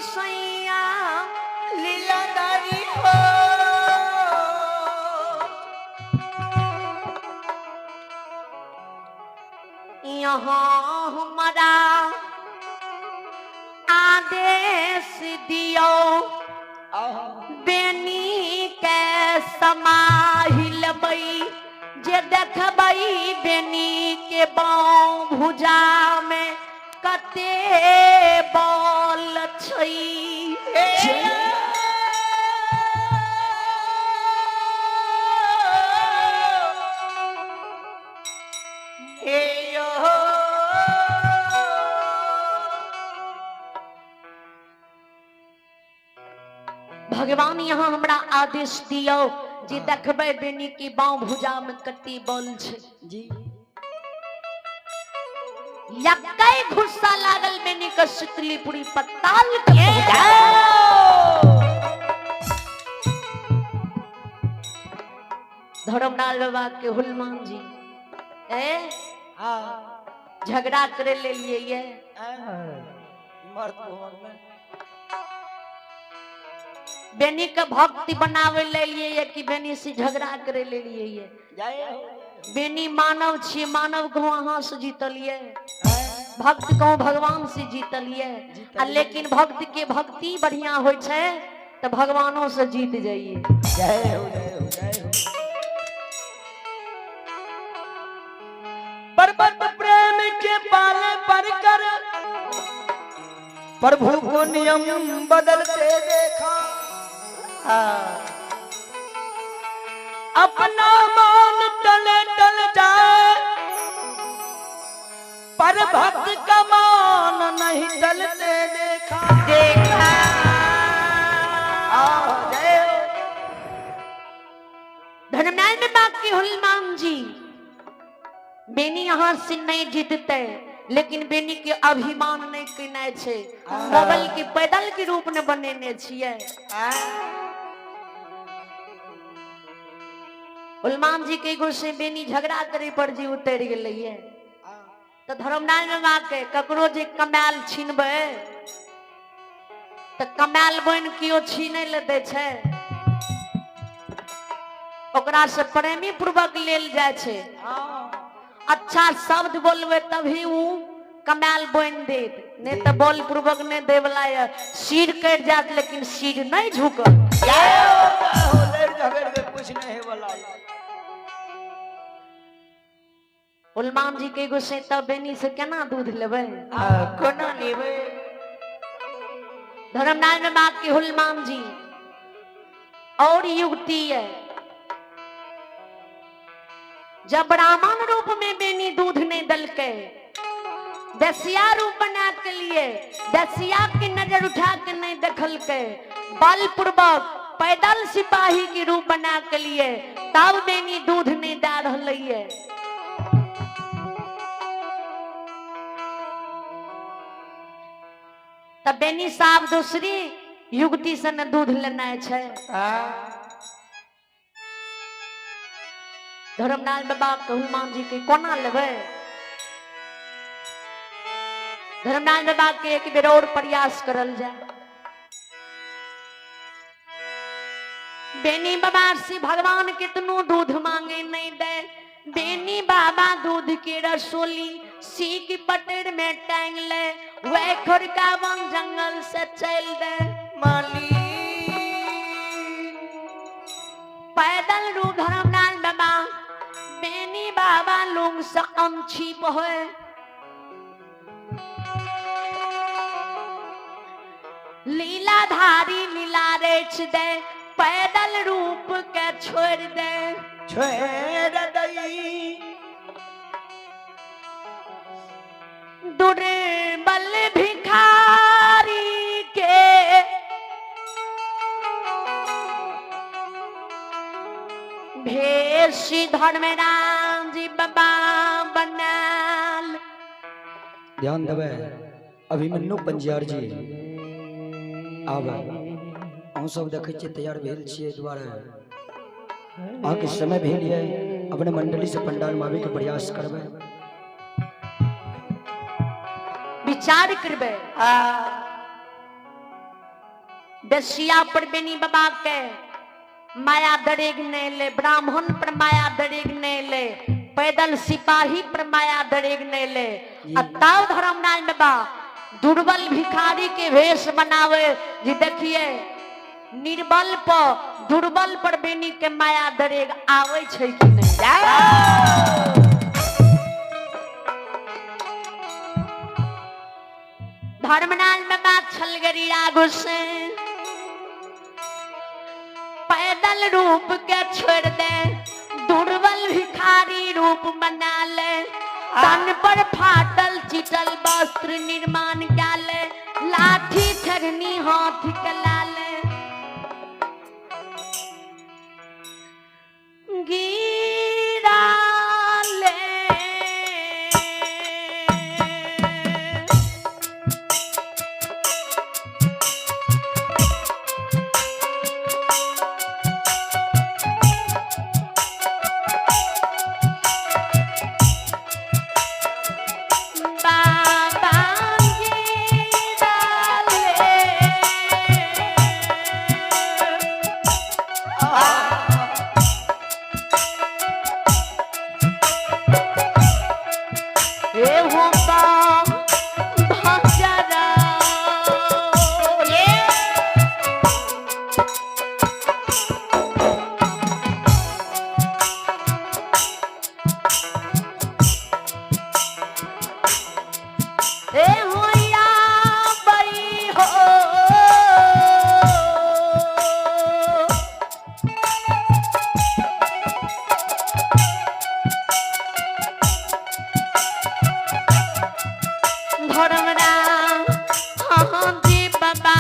गोसैया लीलाधारी हो। यहाँ हमारा आदेश दियो, बेनी के समाहिलबै जे देखबै बेनी के बाँव भुजा में कते बल छै। हे यो। भगवान यहाँ हमरा आदेश दियो जे देखबै बेनी के बाँव भुजा में कते बल छै। जी। यक्कै गुस्सा लागल बेनी के शीतलीपुरी पताल के पहुंचा। धर्मलाल बाबा के हुलमान जी ए झगड़ा करे ले लिए ये मर्द भवन में बेनी के भक्ति बनावे ले लिए ये कि बेनी से झगड़ा करे ले लिए ये। जय हो। बेनी मानव छी, मानव को अहाँ से जीतलिए, भक्त को भगवान से जीतलिए, आ लेकिन भक्त के भक्ति बढ़िया होइ छै तऽ भगवानों से जीत जाइए। जय हो, जय हो, जय हो। पर्वत प्रेम के पाले पर कर प्रभु को नियम बदलते देखा। अपना मान टले टल जाए पर भक्त का मान नहीं टलते देखा। देखा। जय हो। धर्मेंद्र बाकी हनुमान जी बेनी यहाँ से नहीं जीतते, लेकिन बेनी के अभिमान नहीं केनाइ छै। मोबाइल के पैदल के रूप ने बनेने छियै। हनुमान जी के एगो से बेनी झगड़ा करे पर जी उतर गेलैये तऽ धर्मनारायण बाबा के ककरो जे कमायल छीनबै तऽ कमायल बनि केओ छीनै लए दै छै, ओकरा से प्रेमी पूर्वक लेल जाइ छै। अच्छा शब्द बोलबै तभी उ कमायल बनि देत, नहि तऽ बोल पूर्वक नहि दै वला यऽ। सिर कटि जायत लेकिन सिर नहि झुकत। लड़ झगड़ के कुछ नहीं वाला। हनुमान जी के एगो से तब बेनी से केना दूध लेबै? कोना लेबै? धर्मनारायण बाबा के हनुमान जी और युक्ति है, जब ब्राह्मण रूप में बेनी दूध नहीं दलके, दसिया रूप बना के लिए दसिया की नजर उठा के नहीं देखलके, बलपूर्वक पैदल सिपाही के रूप बना के लिए तब बेनी दूध नहीं दे रहा है। तब बेनी साहब दूसरी युवती से न दूध लेना है। धर्मलाल बाबा के हनुमान जी के कोना लेबै? धर्मलाल बाबा के एक बेर और प्रयास करल जाए। बेनी बाबा से भगवान कितनो दूध मांगे नहीं दे, बेनी बाबा दूध के रसोली सीख पटेर में टांग ले, वह खुरका वन जंगल से चल दे। माली पैदल रू धर्मलाल बाबा बेनी बाबा लुंग से अनछिप होए। लीलाधारी लीला रेच दे, पैदल रूप के छोड़ दे, छोड़ दई। दुर्बल भिखारी के भेष धर्मराज बाबा बनाल। ध्यान देबै, अभिमन्यु पंजियार जी आब अहूँ सब देखै छियै तैयार भेल छियै, एहि दुआरे अहाँके समय भेल यऽ। अपने मंडली से पंडालमे आबैके प्रयास करबै, विचार करबै। बेसिया पर बेनी बाबा के माया दरेग नहीं ले, ब्राह्मण पर माया दरेग नहीं ले, पैदल सिपाही पर माया दरेग नहीं ले। आ ताव धर्मराज बाबा दुर्बल भिखारी के भेष बनावे जी। देखिए निर्बल पर दुर्बल पर बेनी के माया दरेग आवे छै कि नहीं। धर्मराज बाबा छलगरी आगू से पैदल रूप के छोड़ दे, दुर्बल भिखारी रूप बना ले, तन पर फाटल चिटल वस्त्र निर्माण क्या ले, लाठी छगनी हाथ के ला ले, गिरा ले। बाबा गिरा ले। हे हो भाजरा ये हे होया बई हो। धर्मराम हाँ जी बाबा।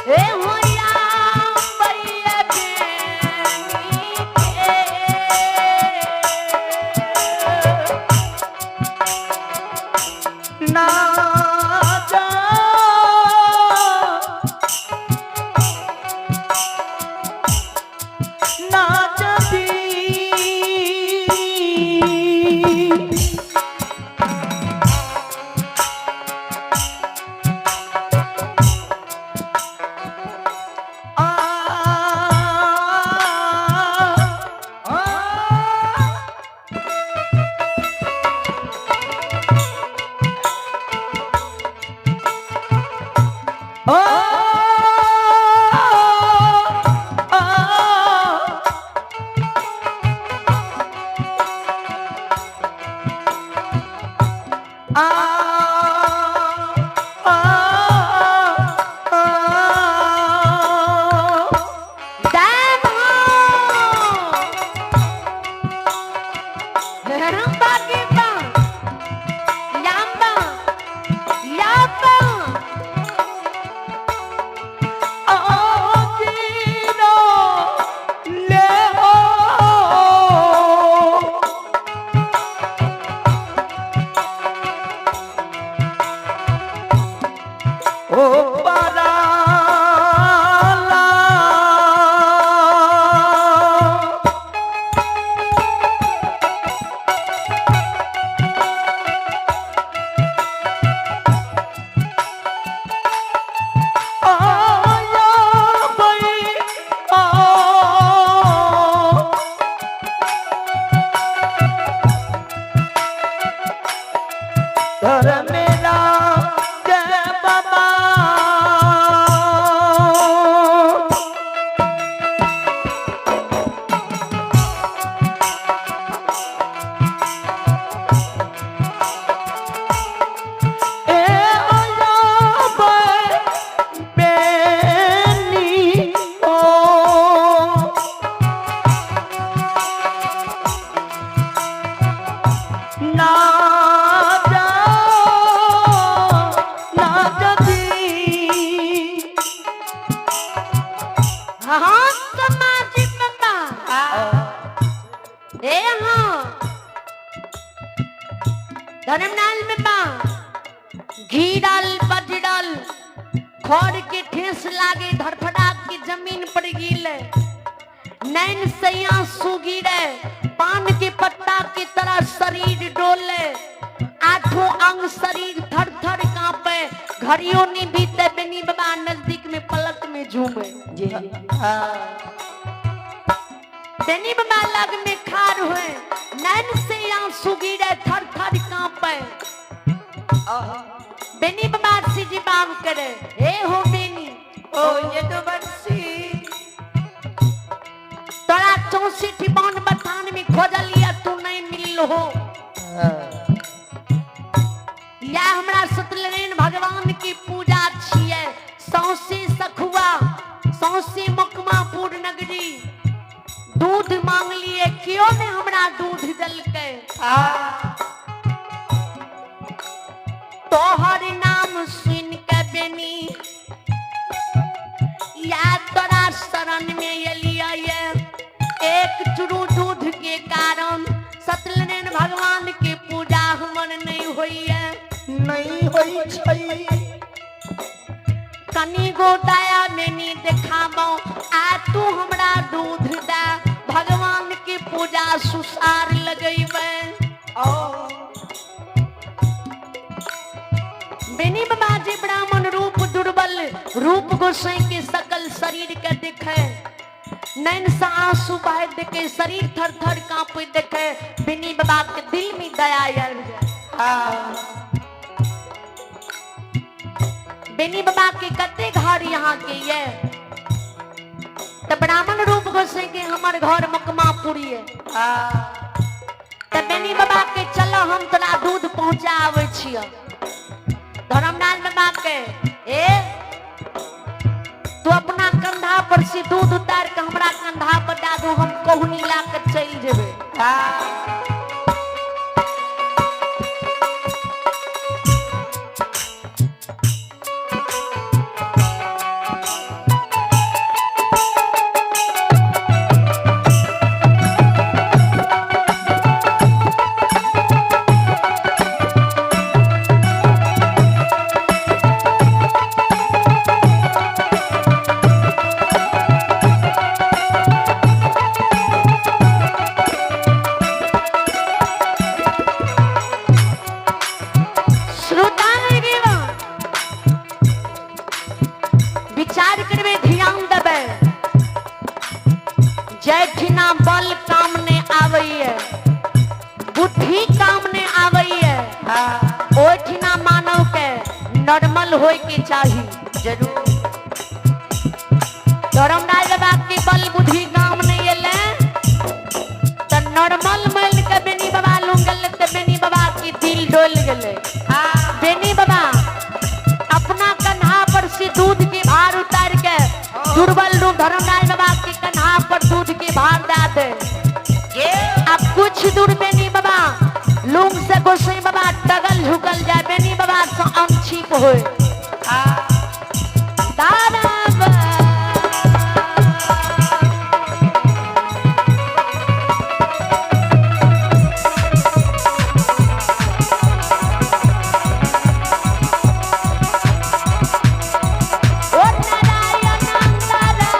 हे होया बइया बेनी के। ना जा ना जदी आ आ ओ आ आ आ दाम हो धर्म के बा याम्बा याबा आजीनो ले हो ओ पराला आया बई आ धर मेरा जय बाबा। ए आया बई बेनी ओ ना जा ना जदी हाँ समाज बाबा ए हाँ धर्मलाल बाबा घी डाल बज डाल खड़ के ठेस लागे धड़फड़ा के जमीन पर गिले। नैन से आंसू गिरे, पान के पत्ता की तरह शरीर डोले, आठों अंग शरीर थर थर कांपे, घड़ियों नहीं बीते बेनी बाबा नजदीक में पलक में झूमे। जी। बेनी बाबा लग में खार हुए, नैन से आंसू गिरे, थर थर कांपे। बेनी बाबा से जवाब करे, हे हो बेनी ओ यदुवंशी, तोरा 64 बन बथान में खोजलिया तू नहीं मिलल हो। या हमरा सत्यनारायण भगवान की पूजा छियै, सौंसे सखुआ सौंसे मकमापुर नगरी दूध मांगलिए, क्यों ने हमरा दूध दलकै। तोहर नाम सुन के बेनी या तोरा शरण में एलियै, एक चूरू दूध के कारण सत्यनारायण भगवान के पूजा हमर नहीं होइए, नहीं होई छै। कनी गो दया बेनी देखाबो, आ तू हमरा दूध दे, भगवान के पूजा सुसार लगैबै। बेनी बाबा जे ब्राह्मण रूप दुर्बल रूप गोसाई के सकल शरीर के देखे, नैन से आंसू बह देखे, शरीर थर थर कांपे देखे, बेनी बाबा के दिल में दया आयल जाए। बेनी बाबा के कते घर यहाँ के ये, तो ब्राह्मण रूप गोसाई के हमर घर मकमापुरी है। तो बेनी बाबा के चलो हम तोरा दूध पहुंचा आवे छियो। धर्मनाथ बाबा के ए तू अपना कंधा पर से दूध उतार के हमरा कंधा पर दे दो, हम कहुनी ला के चल जेबे। श्रोता विचार करबे, ध्यान देबे, जैठिना बल काम ने आबैये, बुद्धि काम ने आबैये, ओठिना मानव के नॉर्मल होय के चाही जरूर। धर्मराज बाबा के बल बुद्धि काम नहीं एले त नॉर्मल मिल के बेनी बाबा लुंगल त बेनी बाबा के दिल डोल गेले। बेनी बाबा अपना कन्हा पर से दूध के भार उतार के दुर्बल रूप धर्मराज बाबा के कन्हा पर दूध के भार दे दे। अब कुछ दूर बेनी बाबा लूंग से गोसाई बाबा टगल झुकल जाए, बेनी बाबा से अंग छिप होए। दादा ओ नारायण नारायण।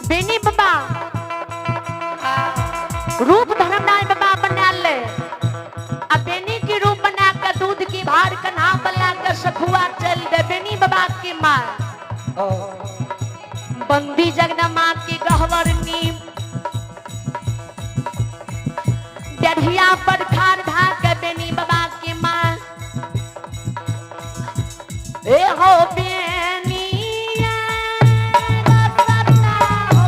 बेनी बाबा रूप धर्मराय बाबा बना ले आ बेनी की रूप बना के दूध की भार कन्हा बला के सखुआ चल दे बेनी बाबा की माँ बंदी जगदमा की गहवर नीम डढ़िया पर खार धा के बेनी बाबा की माँ ए हो बेनिया रसता हो।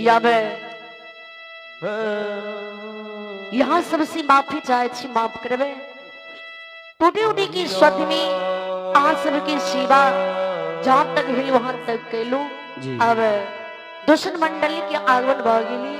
याबे यहाँ सबसे माफी चाहे छी माफ करबे टूटी उटी की स्वतमी अहाँ सबके सेवा जहाँ तक भेल वहां तक कैलू। जी। अब दोसर मंडली के आगमन भऽ गेली।